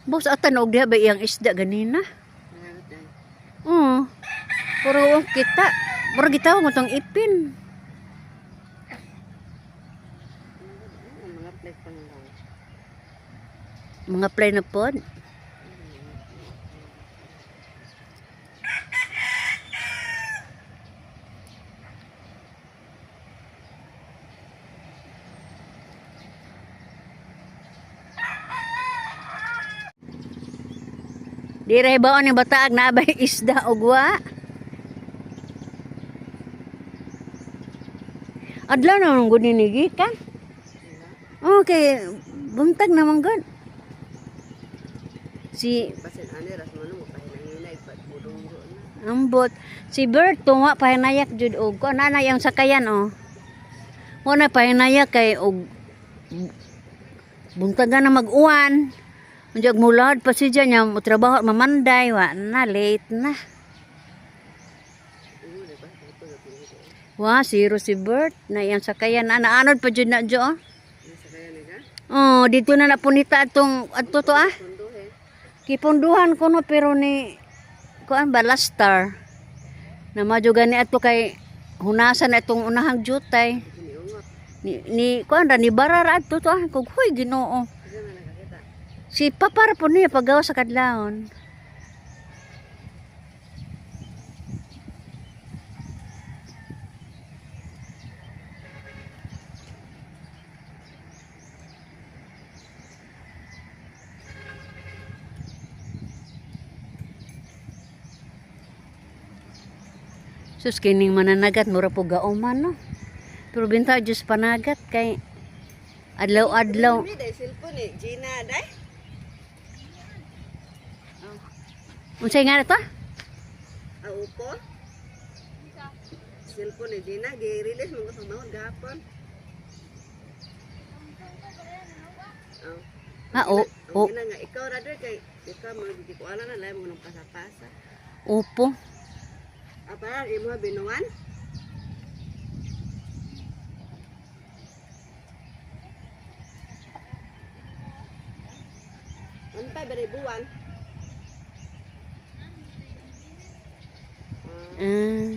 Boss atan og diha ba iyang isda ganina? Oo. Puro ang kita. Puro gitawag mo tong ipin. Mga plate pang lang. Mga play na pod. Di ra hibaon ni bataag na abay isda og wa. Adlaw na man gud ni gikan. Okay, buntag naman gud. Si Basin ani ras mo mo pahinay pat budunggo na. Ambot. Si Bert tunga pahinayak jud og kuan ana yang sakayan oh. Mo na pahinayak kay og buntagan na mag-uwan. Unyag mulad pa siya niya mo trabaho mamanday wa na late na. Wa zero si Bert na iyang sakayan ana anod pa jud na jo. Oh. Sakaya ni ka? Oh, dito na napunita atong adto to ah. Punduhe. Kipunduhan ko no pero ni kuan ba last star. Na madyo gani ato kay hunasan na itong unahang jutay. Niungot. Ni kuan ra ni barara adto to ah kog huy Ginoo. Kasi man nakakita. Si Papa ra po niya paggawa sa kadlawon. Sus kining mananagat mura po gauman no. Pero binta Diyos panagat kay adlaw-adlaw. May day cellphone eh. Gina day. Unsay nga na to? Ah, upo. Cellphone ni Gina gi-release mo sa mahod gahapon. Oh. Ah, o, Ang o, gina nga ikaw ra dre kay ikaw magigikuala na lahi mo nang pasa-pasa. opo. Ah, para imo binuan. Ano pa bere buwan? Ah.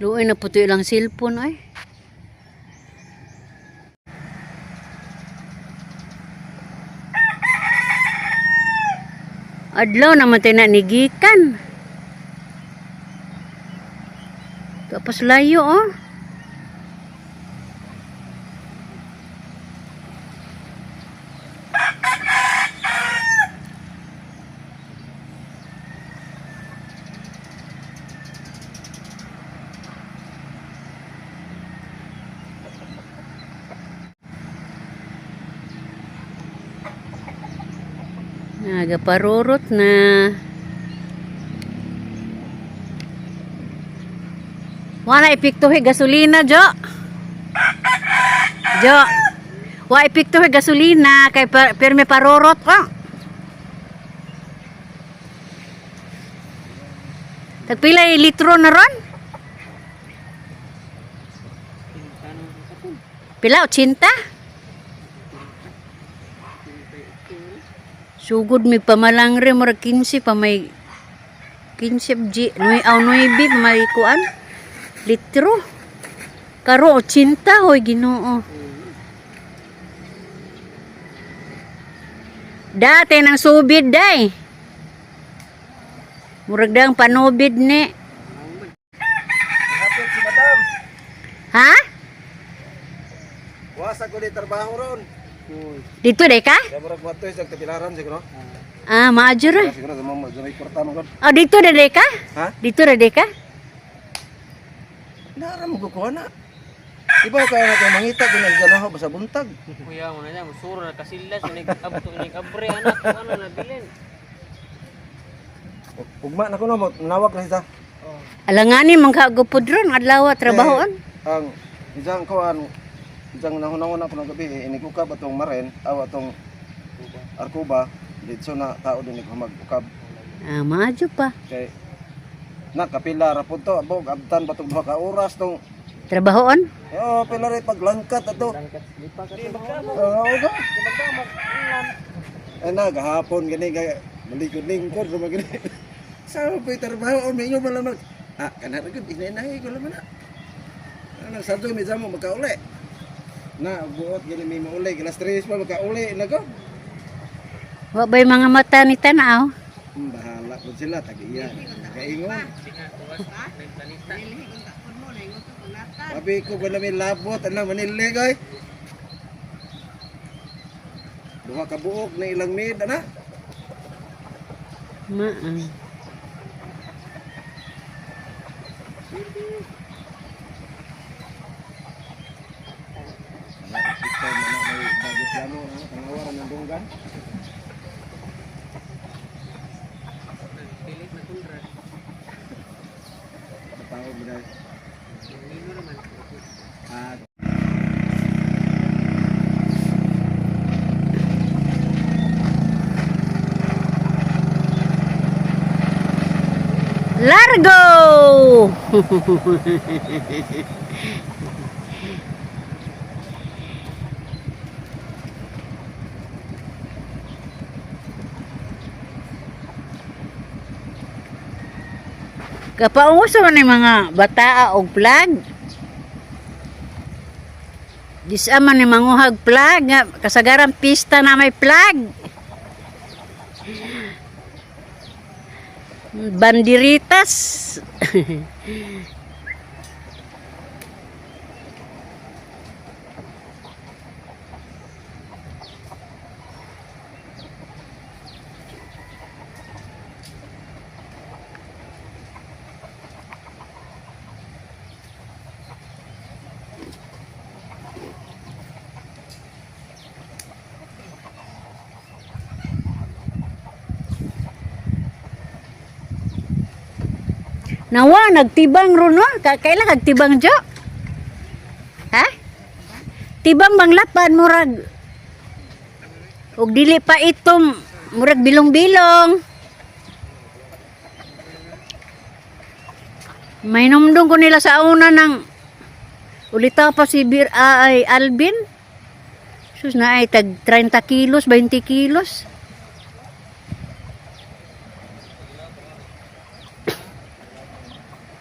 Luoy na puto ilang cellphone ay. Adlaw naman tayo na nigikan. Tapos layo oh. Nagaparurot na. Wala epekto gasolina, Jo. Jo. Wa epekto gasolina kay perme parurot ka. Tagpila litro na ron? Pila 80? Sugod may pamalangre murag 15 pa may 15 G nuy aw 9 pa may kuan litro. Karo 80 hoy Ginoo. Dati nang subid day. Murag dang panubid ni. Hapit si madam. Ha? Wasa ko di trabaho ron. Dito day ka? Kaya murag matoy sa kapilaran siguro. Ah, maajo ra. Siguro sa mga sa may kwarta mo gud. Ah, dito na day ka? Ha? Dito na day ka? Nara mo kukuha na. Iba kaya na kay mangita kung nagdanaho ba sa buntag. Kuya mo na niya, musuro na kasilas, abto nag-abre anak, kung ano nabilin. Ugma na ko no, nawag na siya. Alangani man ka gupod ron adlaw trabahoon. Eh, ang isang kuan isang nahunahon ako ng gabi eh, inigukab atong maren aw atong Arcuba didto na tao din humag-ukab Ah, maajo pa. kay na kapila ra pud to abog abtan ba tong duha ka oras tong. Trabahoon? Oo, pila rin paglangkat ato. Oo, ga. Ay na gahapon gani kay malikod-lingkod ra gani. Sa pa trabaho o minyo man lang ah kana ra gud inay ko lang na. Ano sa mi jamo makauli. Na buot gani mi mauli alas 3 pa makauli na ko. Wa ba'y mga mata ni tanaw? Bahala po sila tag-iya. Nagaingon. Sabi ko ba namin labot anang manilig oy. Duha ka buok na ilang mid ana. Maa. Wala, ito na na may bago plano ano tanawa ra ng dunggan. Pilit na kundra. Tawag mo dahil. Nino naman. Ah, Largo! Kapauso man yung mga bataa og flag. Disa man ni manguhag flag nga kasagaran pista na may flag. Banderitas. Nawa, nagtibang ron no? Kailan nagtibang jo? Ha? Tibang bang lapan murag. Og dili pa itom murag bilong-bilong. May numdong ko nila sa una ng ulita pa si Bir, ay Alvin. Sus na ay tag 30 kilos, 20 kilos.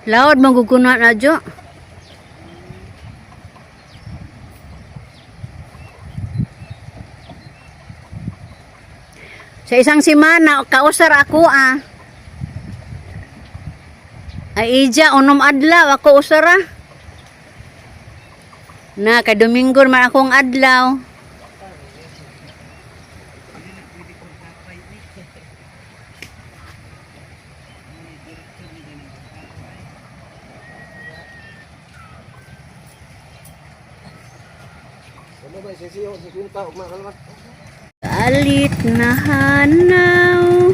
Laod mangguguna na jo. Sa isang semana kausar ako ah. Ay ija unom adlaw ako usar ah. Na kay Domingo man akong adlaw. Ano ba sisiyo sa kwinta ug mga Alit na hanaw.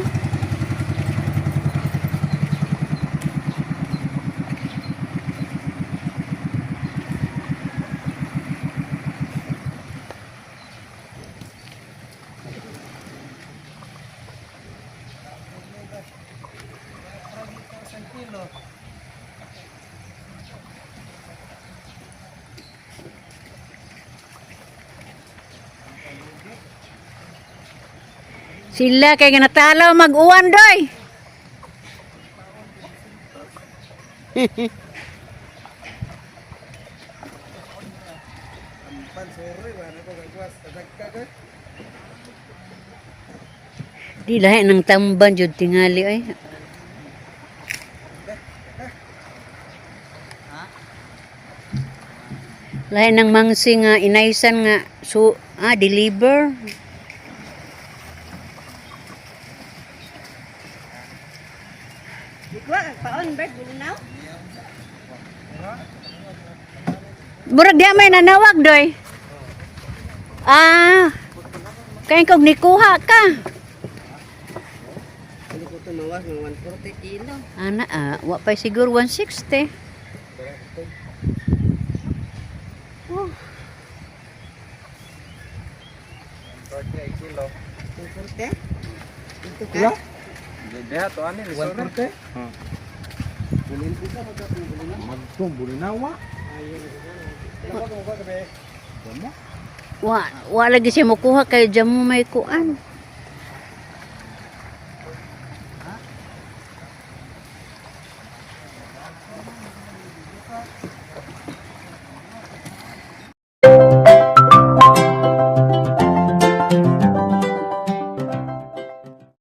Sila kay natalaw mag-uwan doy. Di lahi ng tamban jud tingali ay. Lahi ng mangsi nga inaysan nga so deliver. Ikaw, paon, Bert, bulinaw? Murag di may nanawag doy. Ah. Kay kog nikuha ka. Hindi ko tumawas ng 140 kilo. Ana ah, wa pa siguro 160. Oh, kilo. 140? Ito ka? Diha to ani 140. Magtong bulinawa. wa wa lagi siya mokuha kay jamo may kuan.